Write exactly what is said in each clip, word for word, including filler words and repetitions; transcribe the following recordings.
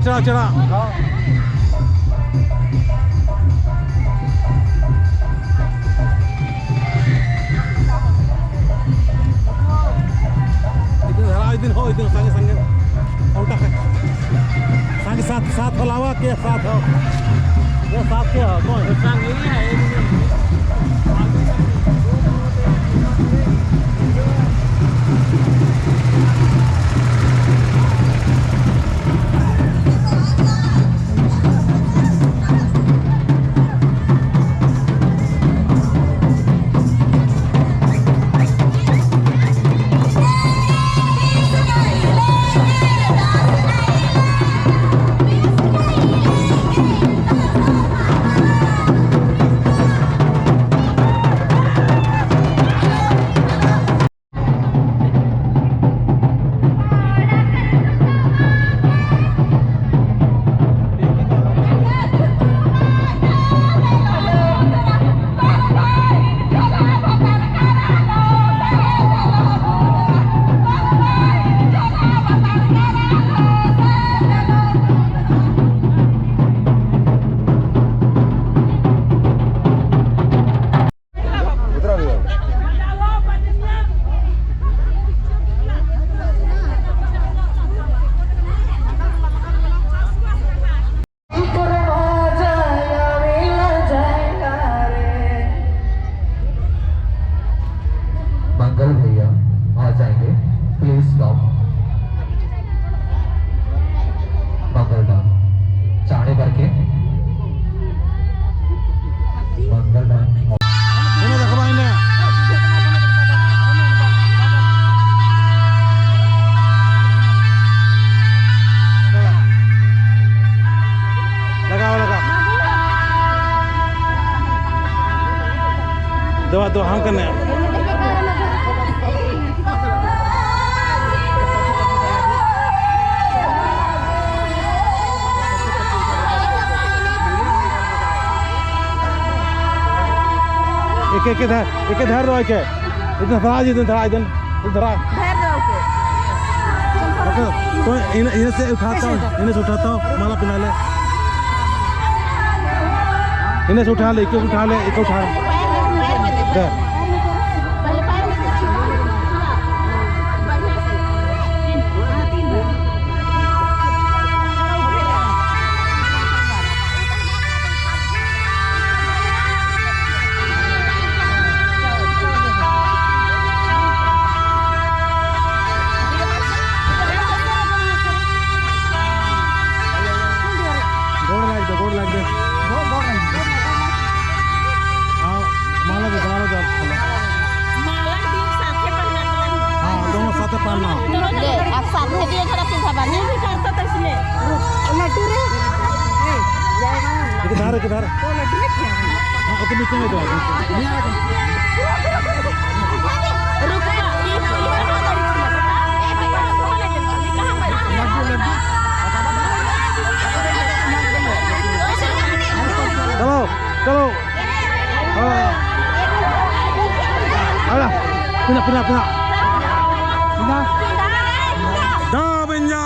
चढ़ा, चढ़ा। इदिन धरा, इदिन हो, इदिन संगे, संगे। उल्टा है। संगे साथ, साथ हो लावा, के साथ हो? ये साथ के हो? कौन? संगे ही है, एक ही। मंगल भैया आ जाएंगे, please come। मंगल दा, चाड़े करके। मंगल दा। इन्हें देखो भाई ने। लगाओ, लगाओ। दवा, दवा, हम करने। एक, एक, इधर, एक, इधर रहो, एक। इधर धरा जी, इधर धरा, इधर, इधर धरा। धर रहो के। ओके, तो इन, इन्हें से उठाता हूँ, इन्हें से उठाता हूँ, माला पहना ले। इन्हें से उठा ले, एक उठा ले, एक उठा ले। धर। गोड़ लाग दे, गोड़ लाग दे। आओ, माला दे, माला दे, आप माला। माला के दिन साथे पहनना पड़ेगा। हाँ, दोनों साथे पहनना। ले, आप साथे दिए जरा पिंधा बानी। नहीं करता तो इसलिए। लड्डू रे। ए, जाएगा ना। इधर, इधर। तो लड्डू रे क्या? हाँ, ओके, नीचे में दो। रुक, ये, ये कहाँ पर? लड्डू, लड्डू। चलो, चलो। हाँ। अला, पिना, पिना, पिना। पिना। दा बिंजा।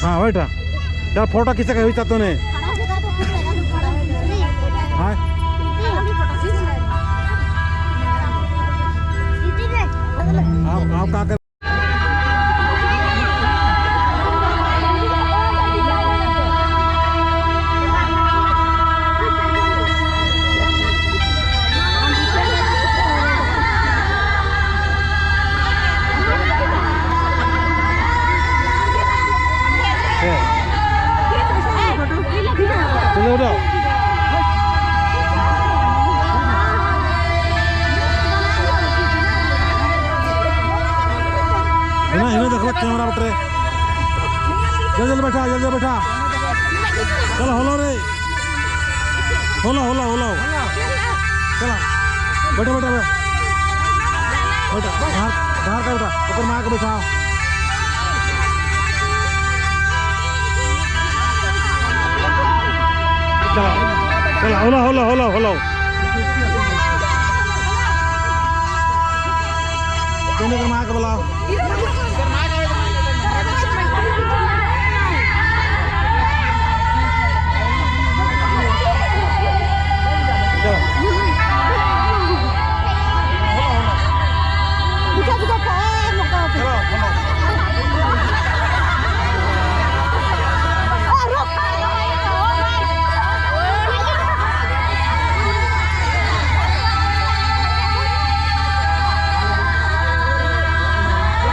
हाँ, बैठा। चल, फोटो खींचा के हुई ता तूने। हाँ। आप, आप का कर चलो उठो। इन्हें, इन्हें देख लो कैमरा बटरे। जल्दी, जल्दी बैठा, जल्दी, जल्दी बैठा। चला, होलो रे। होलो, होलो, होलो। चला। बैठो, बैठो, बैठो। बैठो। बाहर, बाहर का बैठो। ऊपर माँ को बैठाओ। चला। चला, होलो, होलो, होलो, होलो। चलो, ऊपर माँ को बुलाओ।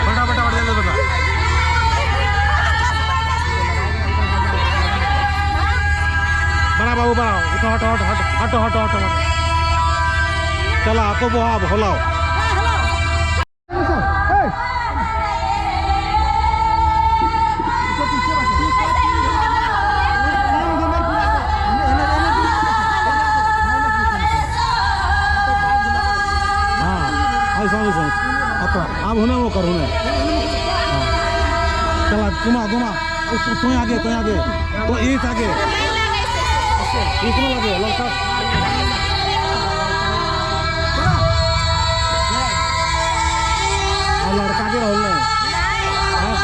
बैठा, बैठा, बैठा, जल्दी बैठा। बना बाबू, बना। उठो, हटो, हटो, हटो। चला, आको बोहा, अब होलाओ। हाँ, ऐसा, ऐसा। अब, अब होने वो कर, होने। हाँ। चला, घुमा, घुमा। तो, तो आगे, तो आगे। तो ईस आगे। ईस में लगे, लड़का। आ लड़का के रहल नहीं। हाँ?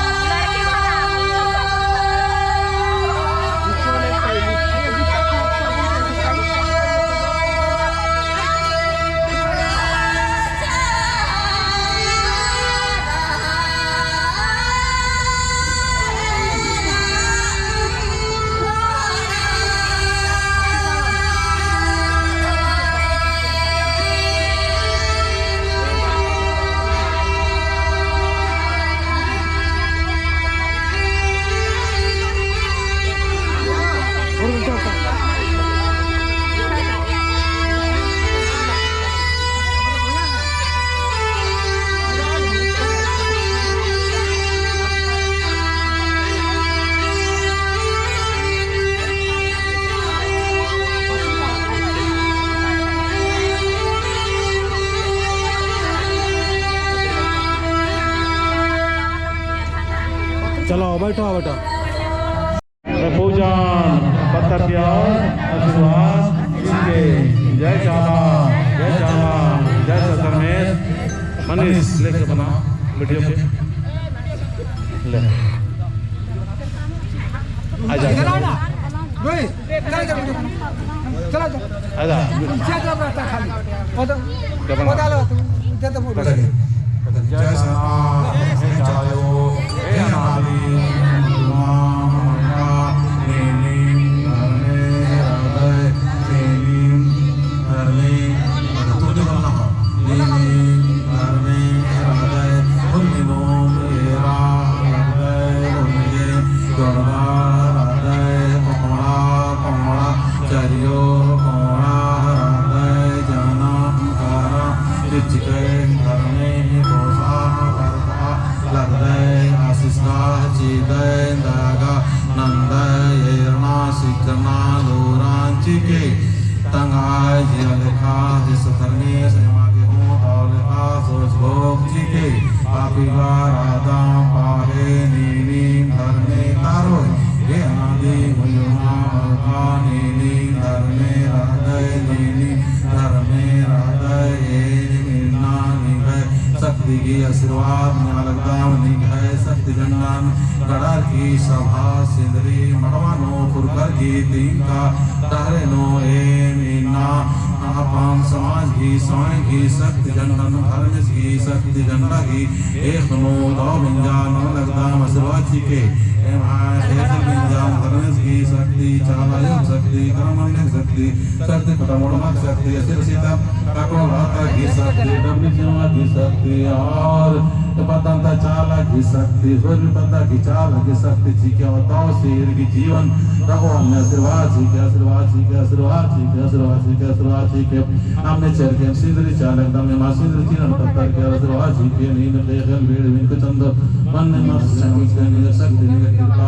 चलो, बैठो, बैठो। पूजन पत्तर की ओर आशीर्वाद चिके। जय चाला, जय चाला, जय सत धर्मेस। मनीष लेके बना वीडियो के। ले। आजा। चला, चला। आजा। जय चाला, जय चाला। लगदय आशीष गा चिदय दगा नंदय एरना सिकना लोरान चिके। तंग्है जिया लेखा हे सत धर्मेस एमा गे हूँ दव लेखा सोच भोग चिके। पापी गा रअदम पाहे नीनिम धर्मे तारोय। हे अनादि मुयुना मलका नीनिम धर्मे रअदय, नीनिम धर्मे रअदय। एम इन्ना निंग्है शक्ति गही आशीर्वाद नेआ लगदम। निंग्है शक्ति झंडन गड़र की सभा सिंदरी मड़वा नू खुरखर की तिंका डहरे नू एम इन्ना अपन समाज गही, समाज गही शक्ति झंडन, धर्मेस गही शक्ति झंडा गही एख़ नू दव बिंजा नना लगदम। आशीर्वाद चिके। एम्है खेल बिंजा धर्मेस गही शक्ति, चाला आयो शक्ति, करम मंडल शक्ति, शक्ति पता मोड़मा शक्ति, सिर सीता कटोरा ता गही शक्ति, डबली जमा गही शक्ति और पतंता चाला गही शक्ति, सोरी पता गही चाला गही शक्ति चिके। और तौ सिर गही जीवन रखो। अन्ने आशीर्वाद चिके, आशीर्वाद चिके, आशीर्वाद चिके, आशीर्वाद चिके, आशीर्वाद चिके। अन्ने चेर के सिंदरी चाला एकदम एमा सिंदरी चिरन पत्तर के आशीर्वाद चिके। नीन के खेल भीड़ विन के चंदो मन में मत शक्ति, शक्ति, शक्ति, कृपा।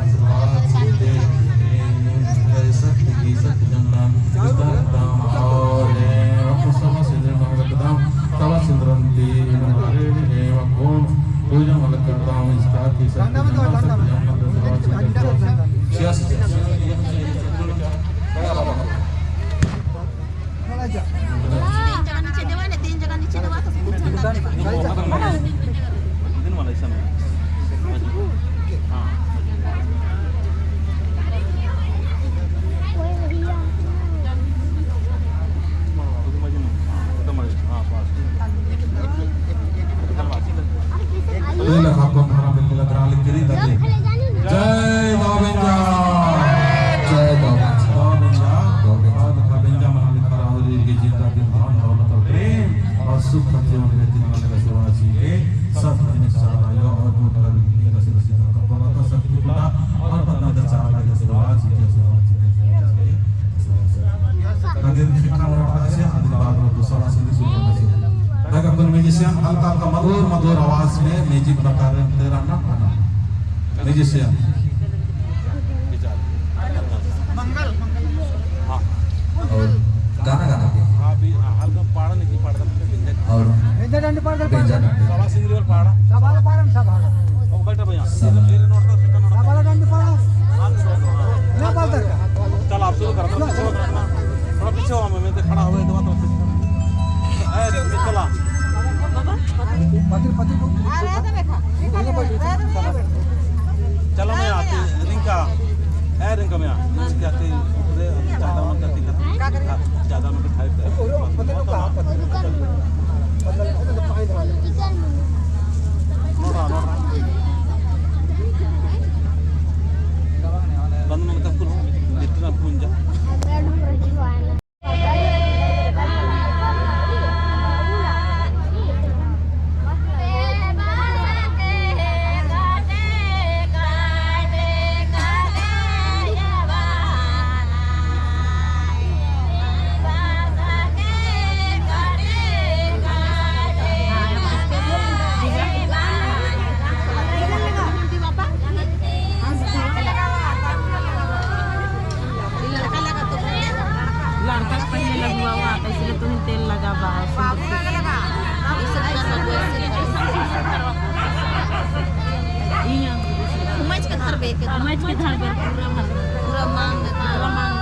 आशीर्वाद से दे, शक्ति की शक्ति जंगम, विस्तार करदम और, ए, आपको सवा सिंदरन रखदम, सवा सिंदरन ती, हमारे, ए, आपको पूजा वाला करदम, विस्तार की शक्ति जंगम, शक्ति जंगम, सवा सिंदरन। तीन जगह नीचे देवा, तीन जगह नीचे देवा, तो तीन जगह नीचे देवा। हाँ। जय दव बेंजा। जय दव बेंजा। दव बेंजा। दव बेंजा। मना लिखा राहुल जी के जिंदा दिन धन दौलत और प्रेम और सुख जीवन में तीन मना लगा सेवा जी के सब दिन चाला यो और दूर कर इनका सिर सीधा कर बोला था शक्ति पुटा और पता का चाला लगा सेवा जी के सेवा जी के सेवा जी के। अगर शिक्षा में रखा है, अगर बात में दूसरा से भी सुनना है। अगर अपन musician हल्का हल्का मधुर मधुर आवाज में music बता रहे हैं, तेरा नाम, नाम। Musician। मंगल, मंगल। हाँ। और गाना गाना भी। हाँ, भी, हाँ, हल्का पाड़ा नहीं, पाड़ा का बेंजा। और बेंजा डंडी पाड़ा, बेंजा डंडी। सवा सिंगरी और पाड़ा। सवाल पाड़ा, सवाल। ओ, बैठा भैया। सवाल। मेरे नोट का, उसका नोट का। सवाल डंडी पाड़ा। हाँ, तो, हाँ। ना पाड़ा का। चल, आप शुरू करो, थोड़ा पीछे हो, थोड़ा पीछे हो, मैं तो खड़ा हुआ, इधर तो। ए, चला। पति, पति को। चलो मैं आती, रिंका। ए, रिंका मैं आ। क्या थी? अरे, ज्यादा मत करती, ज्यादा मत खाए। नोड़ा, नोड़ा। बंद मत कर, कुल, इतना कुंजा। लड़का के पहले लगुआ हुआ था, इसलिए तुम तेल लगा बा। इया। उमज के धरबे के। उमज के धरबे, पूरा भर। पूरा मांग। पूरा मांग।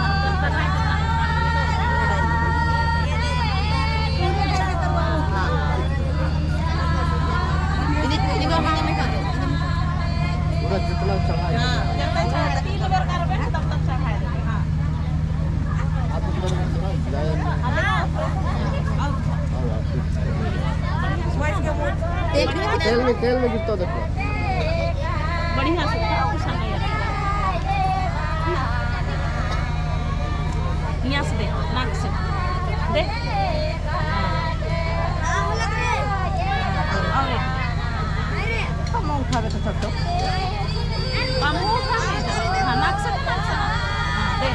हाँ, जब तक चढ़ाए, तीन बार करबे, तब तक चढ़ाए देबे, हाँ। तेल में, तेल में गिरता देखो। बढ़िया से खाओ, कुछ नहीं है। हियाँ से दे, नाक से। दे। हाँ। और एक। कम उठावे तो सब तो। कम उठावे तो। हाँ, नाक से, नाक से। हाँ, दे।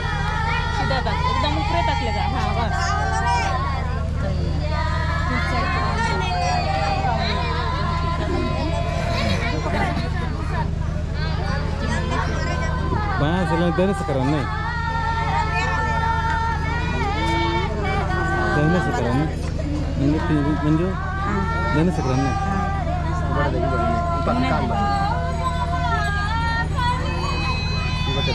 सीधा तक, एकदम ऊपरे तक लेगा। हाँ, बस। बांस ला दने सकरन ने। दने सकरन ने। मंजू, मंजू? हाँ। दने सकरन ने। हाँ। बड़ा देखी, बड़ा देखी। पक्का।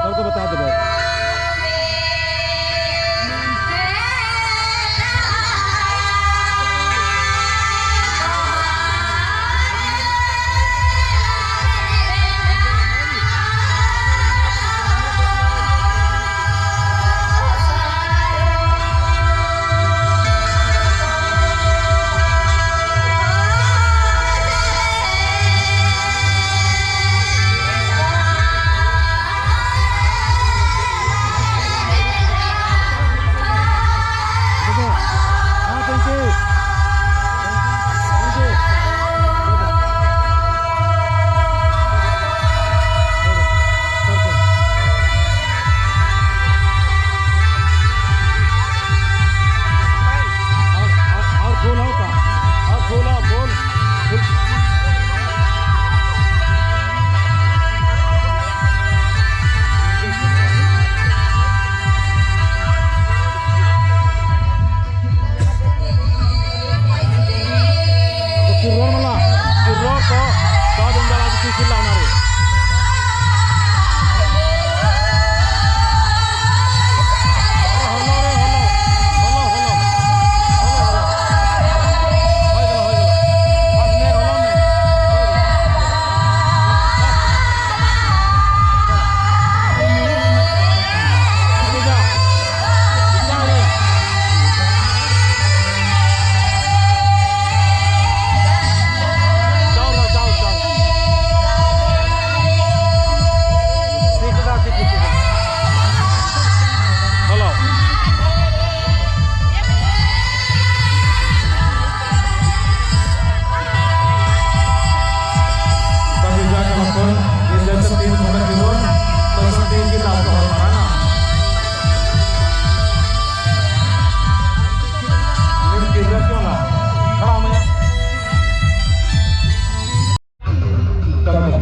सबको बता दो भाई।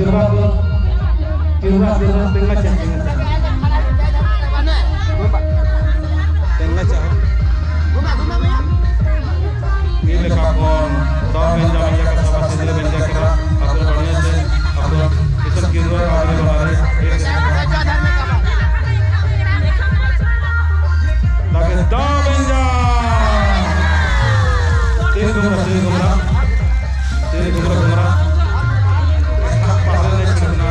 किर्रा, किर्रा, तेंगा चाहो, तेंगा चाहो। तेंगा चाहो। ई लेखा कौन, दव बेंजा, बेंजा का सभा सिंदरी बेंजा केरा, अक्कुन बढ़िया से, अक्कुन इसन किर्रा आगे बढ़ा रहे। लगे दव बेंजा। तीन घुमरा, तीन घुमरा। तीन घुमरा, घुमरा। पहले नहीं छिड़कना।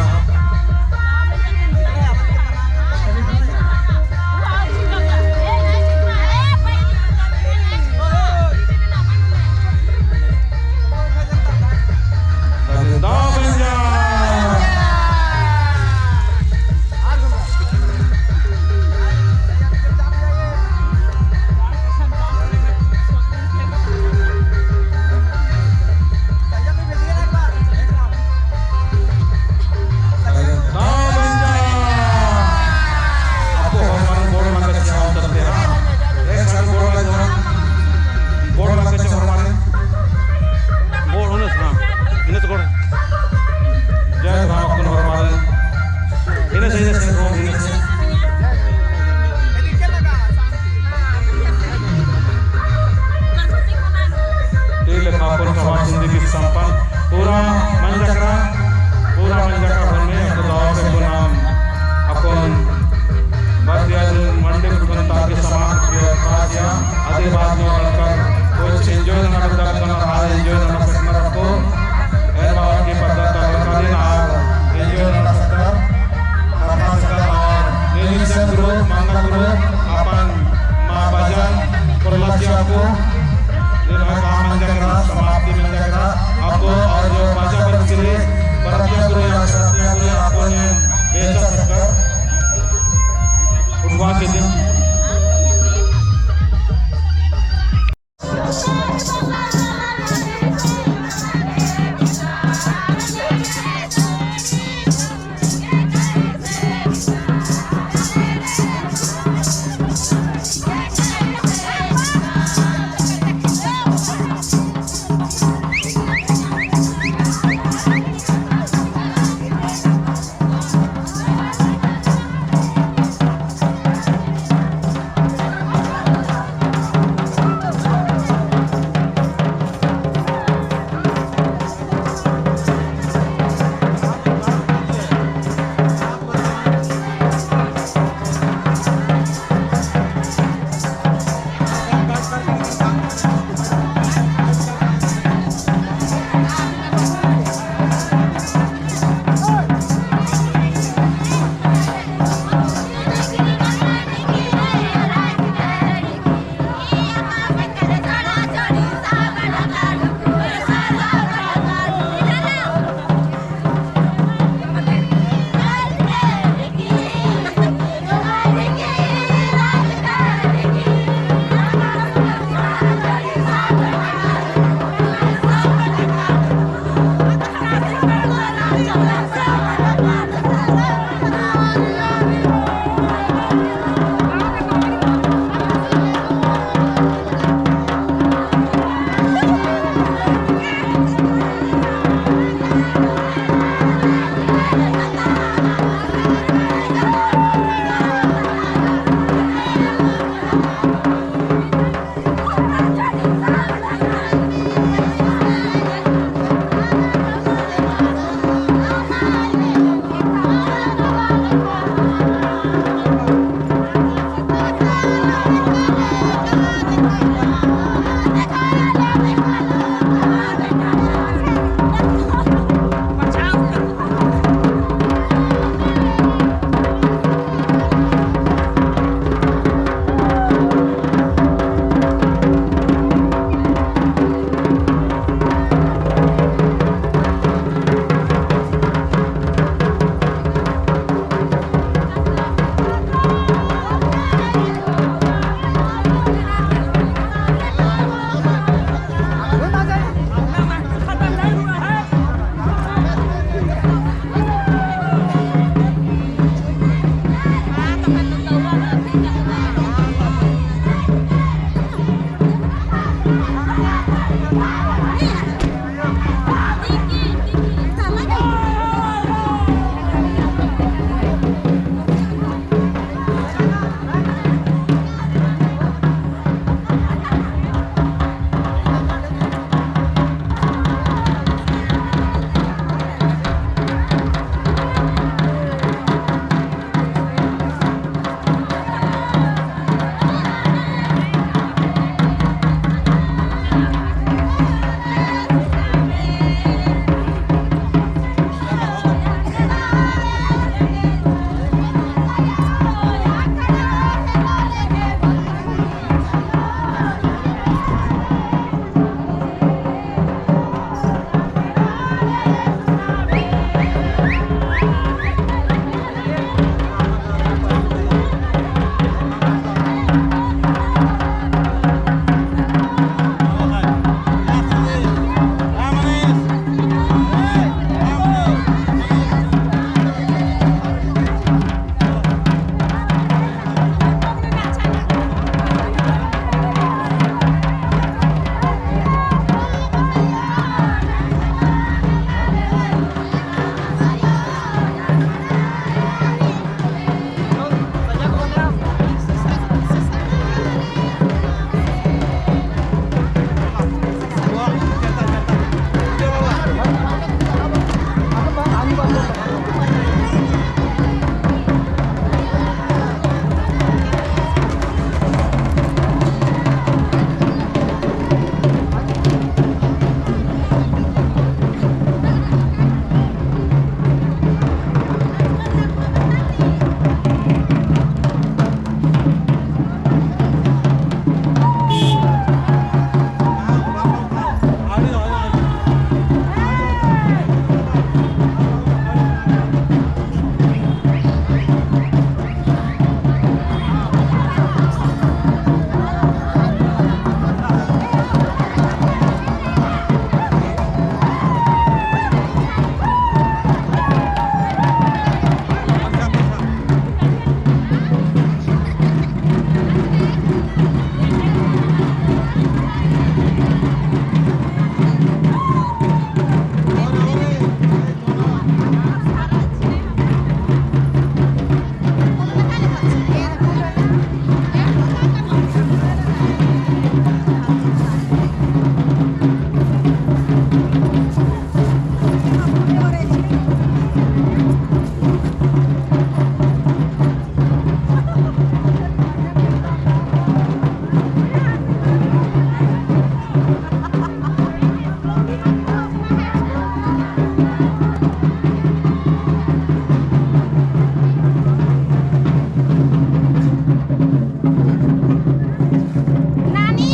नानी,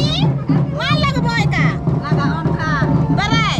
मल लगबो एका? बरय।